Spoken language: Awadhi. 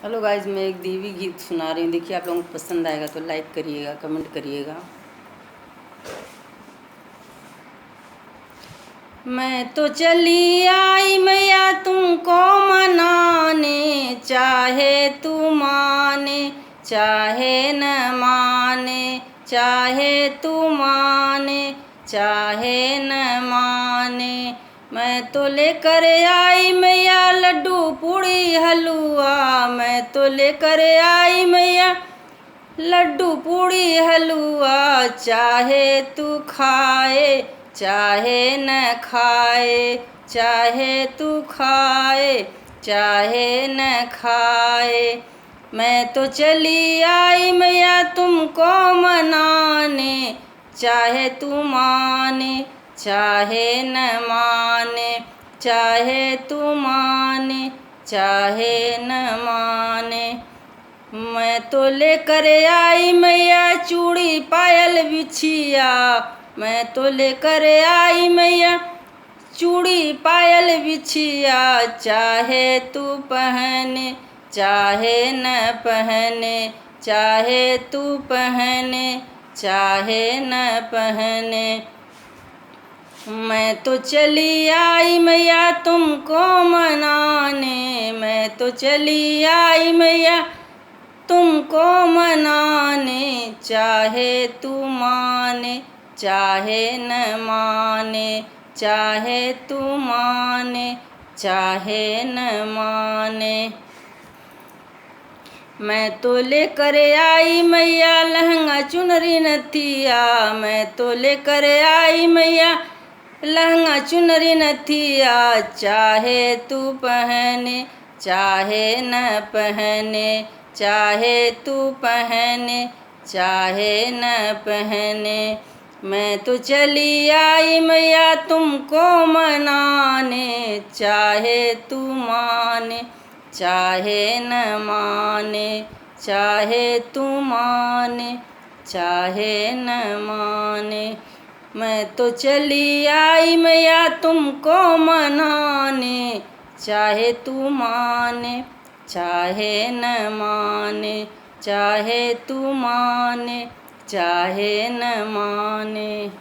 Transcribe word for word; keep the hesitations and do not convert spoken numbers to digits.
Hello guys, मैं एक देवी गीत सुना रही हूँ। देखिए, आप लोगों को पसंद आएगा तो like करिएगा, comment करिएगा। मैं तो चली आई मैया तुमको मनाने, चाहे तू माने चाहे न माने, चाहे तू माने चाहे न माने। मैं तो लेकर आई मैया लड्डू पूड़ी हलवा, मैं तो लेकर आई मैया लड्डू पूड़ी हलवा, चाहे तू खाए चाहे न खाए, चाहे तू खाए चाहे न खाए। मैं तो चली आई मैया तुमको मनाने, चाहे तू माने चाहे न माने, चाहे तू माने चाहे न माने। मैं तो लेकर आई मैया चूड़ी पायल बिछिया, मैं तो लेकर आई मैया चूड़ी पायल बिछिया, चाहे तू पहने चाहे न पहने, चाहे तू पहने चाहे न पहने। मैं तो चली आई मैया तुमको मनाने, मैं तो चली आई मैया तुमको मनाने, चाहे तू माने चाहे न माने, चाहे तू माने चाहे न माने। मैं तो लेकर आई मैया लहंगा चुनरी नथिया, मैं तो लेकर आई मैया लहंगा चुनरी नथिया, चाहे तू पहने चाहे न पहने, चाहे तू पहने चाहे न पहने। मैं तो चली आई मैया तुमको मनाने, चाहे तू माने चाहे न माने, चाहे तू माने चाहे न माने। मैं तो चली आई मैया तुमको मनाने, चाहे तू माने चाहे न माने, चाहे तू माने चाहे न माने।